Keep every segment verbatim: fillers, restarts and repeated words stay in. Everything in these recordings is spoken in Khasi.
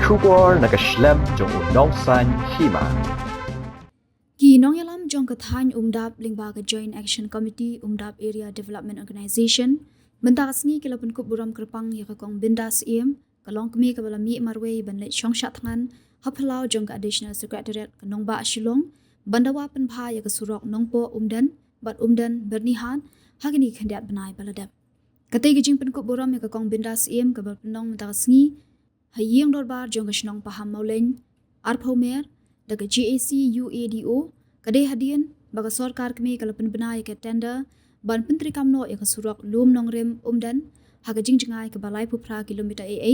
Khubor na ka shlem jong u nongsan hima. Ki nongïalam jong ka thaiñ Umdap lyngba ka Joint Action Committee Umdap Area Development Organization mynta ka sngi ki la pynkup burom kyrpang ïa ka Kong Bindas Syiem, ka longkmie kaba la mih marwei ban leit shong shah thngan ha phyllaw jong ka Additional Secretariat ka nongbah Shillong, ban dawa pynbha ïa ka surok Nongpoh Umden bad Umden Byrnihat ha kine ki khyndiat bnai ba la dep. Katei ka jingpynkup burom ïa ka Kong Bindas Syiem kaba la pynlong mynta ka sngi ha ïing dorbar jong ka shnong Pahammawlein, arphew mer, da ka J A C U A D O, ka dei hadien ba ka sorkar kmie ka la pynbna ïa ka tender ban pyntreikam noh ïa ka surok Lum Nongrim Umden ha ka jingjngai kaba laiphew phra kilometer A A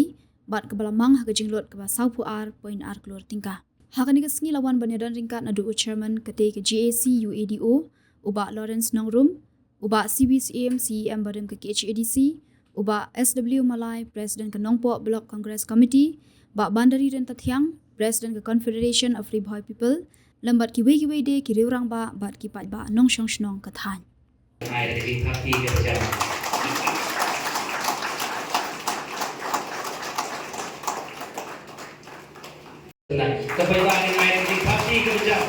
bad kaba la mang ha ka jinglut kaba sawphew ar point ar klur tyngka. Ha kane ka sngi la wan ban ïadon ryngkat naduh u chairman katei ka J A C U A D O, u Bah Lawrence Nongrum, u Bah C V Syiem, C E M barim ka K H A D C, u Bah S W Malai, President ka Nongpoh Block Congress Committee, Bah Bandari Ryntathiang, President ka Confederation of Ri Bhoi People, lem bad kiwei kiwei de ki riew rangbah bad ki paidbah nongshong shnong ka thaiñ. Ai, da ki party ka jam. Ka paidbah ka ai, da ki party ka jam.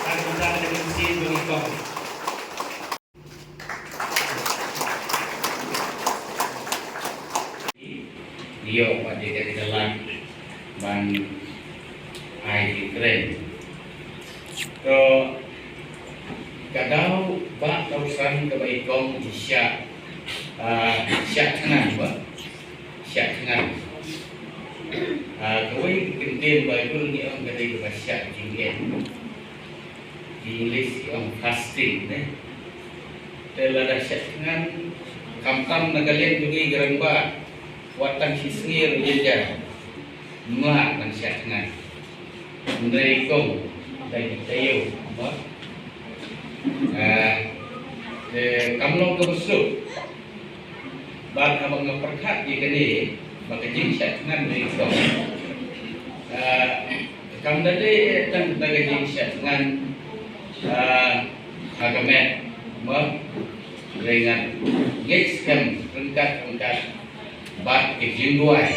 Ka ka jam da ka sien ba ngi kong. Ïoh ba dei ka, ka lad ban ai ki kren. To ka daw ba ka usan kaba i kong i shah, ah, shah thngan ba. Shah thngan. Ah, kawei ka kyntien Baibl ngi ong ka dei kaba shah jingeh. Ki English ki ong fasting ne. Te lada shah thngan khamtam na ka liang jong ngi ki rangbah, wat tang shi sngi ruh ïa jia. Mlak nang shah thngan. Hynrei kong dei taïew ba, ah, te kam long kaba suk. Bad haba nga pyrkhat ïa kane ba ka jingshah thngan dei kong, ah, kam da dei tang da ka jingshah thngan, ah, ha ka met ba ringat ngeit skhem ryngkat ryngkat bad ka jingduwai.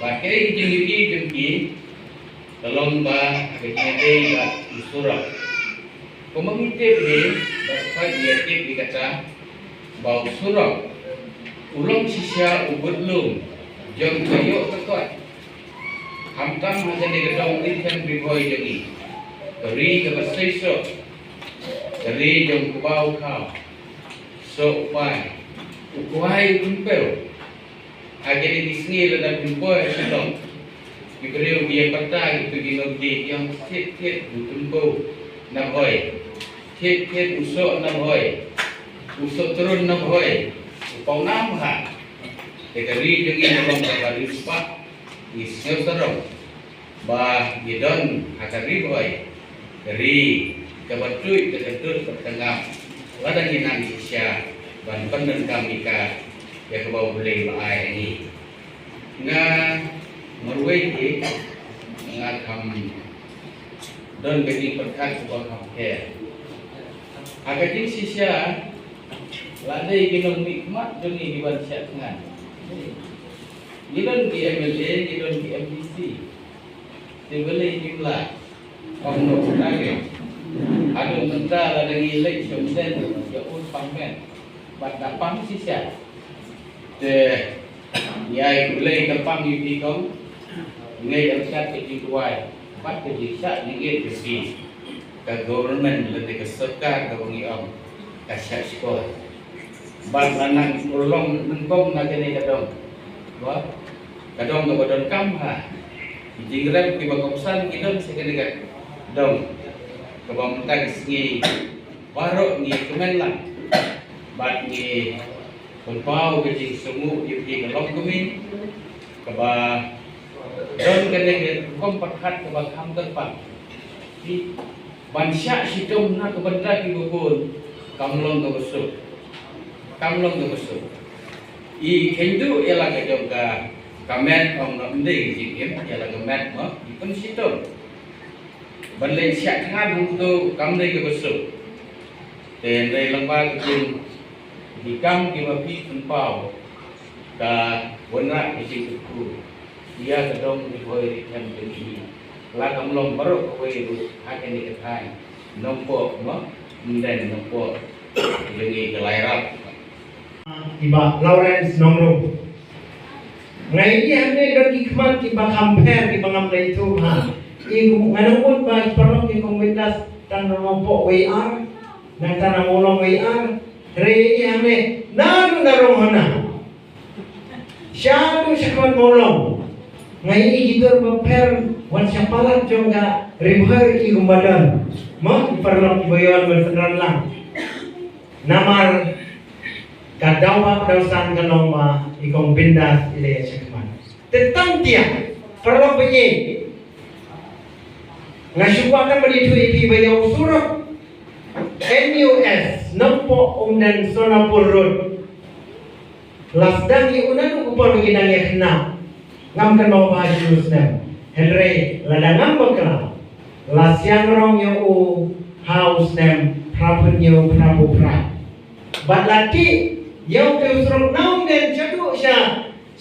Bad kaei ka jingïohi jong ki ka long ba ka jingïadei bad u surok. Kumba ngi tip hi, bad pat ngi tip hi kata ba u surok u long shisha u budlum jong ka ïoh ka kot. Khamtam ha kane ka dong ri khen ri bhoi jong ngi, ka ri kaba seisoh, ka ri jong u kba u khaw, soh u pai, u kwai u kynpew. Ha kine ki sngi lada pynpoi ha Shillong, ki briew ki ïa pyrta kito ki nongdie ki ong thied thied u tympew na bhoi, thied thied u soh na bhoi, u soh trun na bhoi, u pawnam ha. Te ka ri jong ngi ka long kaba riewspah, ngi sngew sarong ba ngi don ha ka ri bhoi, ka ri kaba tuid da ka dud bad ka ngap. Lada ngi nang shisha ban pyndonkam ïa ka, ïa kaba U Blei u la ai ha ngi. Nga marwei hi nga kham don ka jingpyrkhat kaba kham pher. Ha ka jingshisha, la dei ki nongmihkhmat jong ngi ki ban shah thngan. Ngi don ki M L A, ngi don ki M D C. Te balei kim lah? Ong noh mynta ke. Haduh mynta lada ngi leit sha umden, ïa u pang men. Bad da pang shisha. Te ngi ai khublei kyrpang ïa phi kong. Ngi ai ryngkat ka jingduwai bad ka jingshah jingit jong phi. Ka government lane ka sorkar kaba ngi ong ka shah shkor. Bad la nang urlong nyngkong na kane ka dong. Ba ka dong kaba donkam ha. Ki jingrep kiba kongsan ki don sha kane ka dong. Kaba mynta ka sngi baroh ngi kmen lang. Bad ngi pynpaw ka jingsngew ïa phi ka longkmie kaba don kane ka rukom pyrkhat kaba kham kyrpang. Phi ban shah shitom na ka bynta kiba bun kam long kaba suk. Kam long kaba suk. I khyndiat ïa la ka jong ka, ka met ong noh ym dei ka jingim, ïa la ka met mo i pynshitom. Ban leit shah thngan hangto kam dei kaba suk. Te hynrei lyngba ka jingdonkam kiba phi pynpaw ka wanrah ka jingkyrkhu. Ïa ka dong Ri Bhoi Ri Them ka jong ngi. La kam long baroh kawei ruh ha kane ka thaiñ. Nongpoh mo, ym dei Nongpoh. Jong ngi ka Lairap. I Bah Lawrence Nongrum. Nga ïohi hangne don ki khmat kiba kham pher kiba ngam da ithuh ha. I kum nga nang mut ba ki paralok ki kong Bindas tang na Nongpoh wei ar. Nang tang na Mawlong wei ar. Hynrei ïohi hangne naduh na Ronghona. Shaduh shakhmat Mawlong. Nga ïohi ki dur ba pher wan sha palat jong ka Ri Bhoi Ri Them kumba don. Mo, ki paralok kiba ïoh ban synran lang. Namar ka daw ba ka daw san ka long ba i kong Bindas i leh shakhmat. Te tang ïa paralok ba ïeit. Nga shu kwah tang ban ïathuh ïa phi ba ïa u surok N U S Nongpoh Umden Sonapur Road. La sdang ïa u naduh ka por ba ki dang ïa khynnah. Ngam kynmaw ba ha jong u snem. Hynrei lada ngam bakla, la siang rong ïa u ha u snem phra phew hynñiew phra phew phra. Bad la tih ïa u te u surok na Umden shaduh sha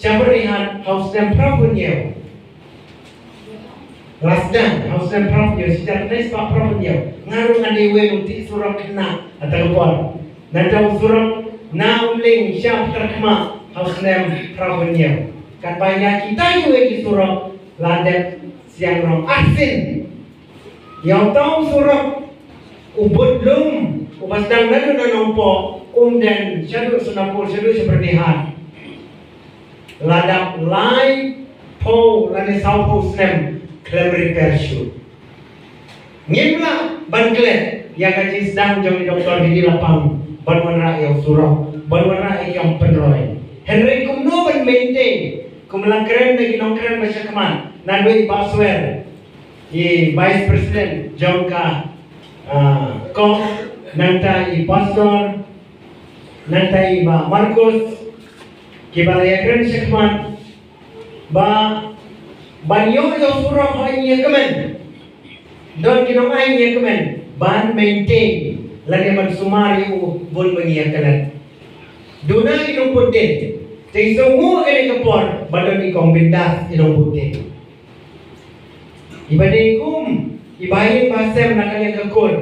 sha Byrnihat ha u snem phra phew hynñiew. La sdang ha u snem phra phew hynñiew, shi hajar khyndai spah phra phew hynñiew. Nga ruh nga dei uwei u tih surok khynnah ha kata ka por. Nangta u surok na Umling sha Pyrthei Khmah ha u snem phra phew hynñiew. Katba ïa kita kiwei ki surok la dep siang rong arsien. Ïa uta u surok u bud lum uba sdang naduh na Nongpoh Umden shaduh Sonapur shaduh sha Byrnihat. La dap lai phew lane saw phew snem khlem repair shuh. Ngim lah ban klet ïa ka jingsdang jong i Doktor Hidi Lapang ban wanrah ïa u surok, ban wanrah ïa ka kam pynroi. Hynrei kumno ban maintain, kum la kren da ki nongkren ba shakhmat, naduh i Bah Swer, i Vice President jong ka, ah, kong, nangta i Pastor, nangta i Bah Marcos, kiba la ïakren shakhmat ba ban ïoh ïa u surok ha ïing ïa kmen. Don ki nong ai ïing ïa kmen ban maintain lane ban sumar ïa u bun ba ngi ïa klet. Duna i nongput dien. Te i sngewnguh kane ka por ba don i kong Bindas i nongput dien. Iba dei kum iba ïing ba sem na ka liang ka kur.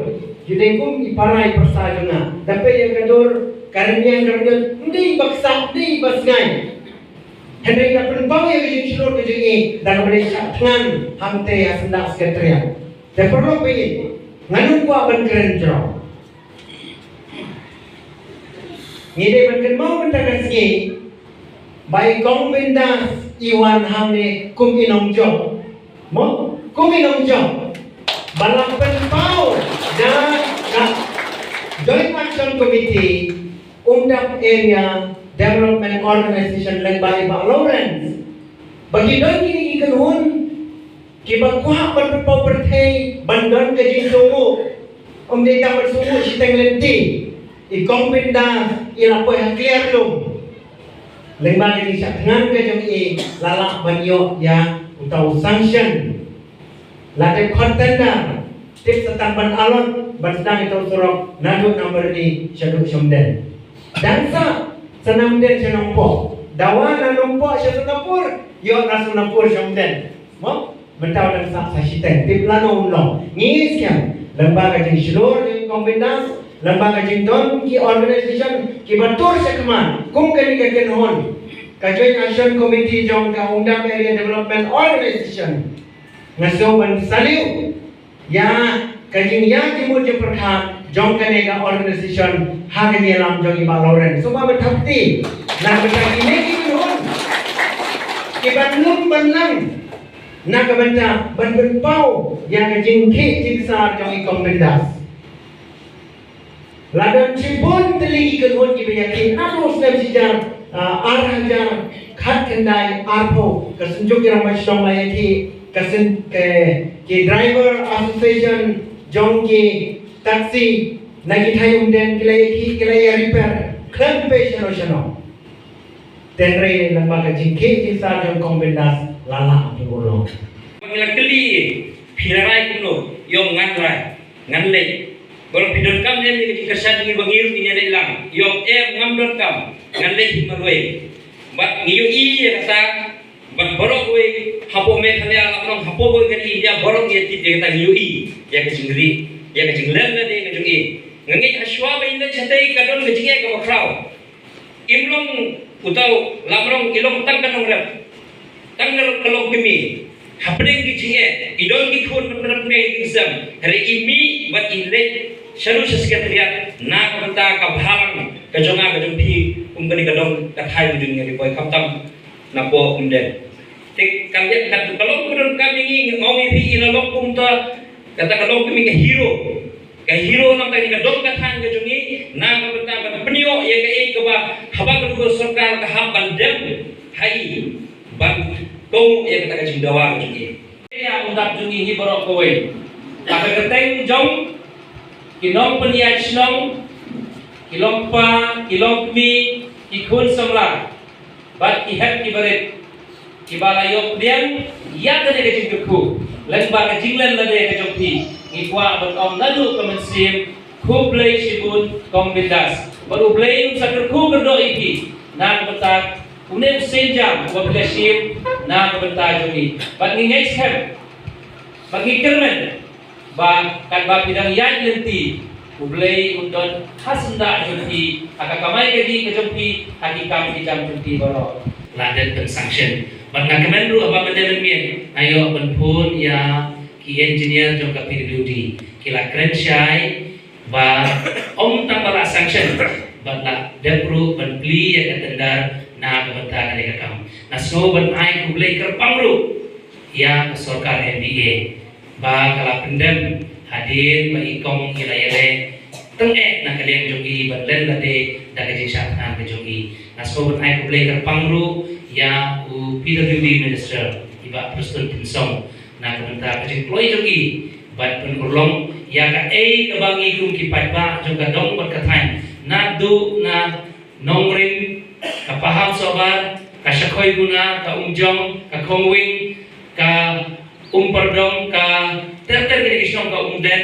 Ïa dei kum i para i pyrsa jong nga. Da peit ïa ka dur ka rynïeng ka rynïeng, ym dei ba ksah, ym dei ba sngai. Hynrei nga pynpaw ïa ka jingshlur ka jong i da kaba dei shah thngan hangtei ha syndah Secretariat. Te paralok ba ïeit, nga nym kwah ban kren jrong. Ngi dei ban kynmaw mynta ka sngi ba i kong Bindas i wan hangne kum i nongjop. Mo, kum i nongjop ba la pynpaw da ka Joint Action Committee, Umdap Area Development Organization led by Bah Lawrence. Ba ki don kine ki kynhun kiba kwah ban pynpaw pyrthei ban don ka jingsngewnguh. Ym dei tang ban sngewnguh shiteng lynti. I kong Bindas i la poi ha kliar lum. Lyngba ka jingshah thngan ka jong i la lah ban ïoh ïa uta u sanction. La dep khot tender, tip sa tang ban allot ban sdang ïa uta u surok naduh na Byrni shaduh sha Umden. Dang sah sa na Umden sha Nongpoh. Dawa na Nongpoh sha Sonapur, ïoh na Sonapur sha Umden. Mo, mynta u dang sah sa shiteng, tip lano un long. Ngi skhem lyngba ka jingshlur jong i kong Bindas, lyngba ka jingdon ki organisation kiba tur shakhmat kum kane ka kynhun, ka Joint Action Committee jong ka Umdap Area Development Organization. Nga sngew ban salute ïa ka jingïa jingmut jingpyrkhat jong kane ka organisation ha ka jingïalam jong i Bah Lawrence. Sngewbha ban thap kti na ka bynta kine ki kynhun kiban lum ban lang na ka bynta ban pynpaw ïa ka jingkhih jingsar jong i kong Bindas. La don shibun tylli ki kynhun kiba ïakhih naduh u snem shi hajar, ah, ar hajar khatkhyndai arphew, ka Synjuk Ïaramai Shnong la ïakhih, ka syn, ka, ki driver association jong ki taxi na ki thaiñ Umden ki la ïakhih, ki la ïa repair khlem pei shano shano. Hynrei lyngba ka jingkhih jingsar jong kong Bindas la lah ban urlong. Ngi la kylli, phi la rai kumno? Ïoh ngan rai, ngan leit. Baroh phi donkam em ïa ka jingkyrshan jong ngi ba ngi ruh ngin ïa leit lang? Ïoh em, ngam donkam, ngan leit hi marwei. Bad ngi ïohi ïa kata, bad baroh kawei Hapoh Meghalaya, la ka long hapoh bun ka ri India baroh ngi tip ïa kata, ngi ïohi ïa ka jingri, ïa ka jinglen lade ka jong ngi. Nga ngeit hashwa ba i leit shatei ka don ka jingeh kaba khraw. Im long uta u lamrong, i long tang ka nongrep, tang ka long kmie. Hapdeng ki jingeh i don ki khun, hapdeng ki sem, hynrei i mih bad i leit shaduh sha Secretariat na ka bynta ka bhalang ka jong nga ka jong phi, kum kane ka dong ka thaiñ ka jong ngi, Ri Bhoi, khamtam napoh Umden. Te ka liang ka, ka long ka don ka, ngi ong ïa phi, i la long kumta, kata ka long kmie, ka hero. Ka hero nangta ka dong ka thaiñ ka jong ngi na ka bynta ban pynïoh ïa kaei kaba haba ka dukor sorkar ka hap ban dem ha i ban kohnguh ïa kata ka jingdawa ka jong ngi. Ïa u dap jong ngi hi baroh kawei, la ka kyrteng jong ki nongpynïaid shnong, ki longkpa, ki longkmie, ki khun samla bad ki hep ki barit kiba la ïoh pdiang ïa kane ka jingkyrkhu lyngba ka jinglen lade ka jong phi. Ngi kwah ban ong naduh ka mynsiem, khublei shibun Kong Bindas. Bad U Blei un sa kyrkhu kyrdoh ïa phi na ka bynta une u sienjam uba phi la shim na ka bynta jong ngi. Bad ngi ngeit skhem bad ngi kyrmen ba katba phi dang ïaid lynti, U Blei un don ha syndah jong phi, ha ka kamai kajih ka jong phi, ha ki kam ki jam jong phi baroh. La dep ban sanction. Bad nga kmen ruh haba mynne mynmiet nga ïoh ban phone ïa ki engineer jong ka P W D, ki la kren shai ba ym tang ba la sanction, bad la dep ruh ban plie ïa ka tender na ka bynta kane ka kam. Nga sngew ban ai khublei kyrpang ruh ïa ka sorkar M D A ba ka la pyndem hadien ba i kong i la ïaleh tyngeh na ka liang jong i ban len lade da ka jingshah thngan ka jong i. Nga sngew ban ai khublei kyrpang ruh ïa u P W D minister, i Bah Prestone Tynsong, na ka bynta ka jingkloi jong i ban pynurlong ïa kaei kaba ngi kum ki paidbah jong ka dong bad ka thaiñ, naduh na Nongrim, ka Pahamsohbar, ka Shakhoibuna, ka Umjong, ka Khongwing, ka Umphardong, ka ter ter kine ki shnong, ka Umden,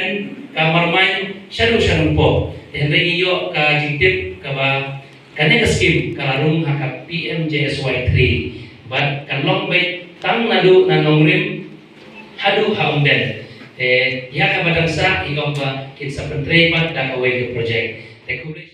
ka Marmain, shaduh sha Nongpoh. Te hynrei ngi ïoh ka jingtip kaba kane ka skim ka la rung ha ka P M J S Y three bad ka long beit tang naduh na Nongrim haduh ha Umden. Te ïa kaba dang sah i ong ba kin sa pyntrei pat da kawei ka project. Te khublei.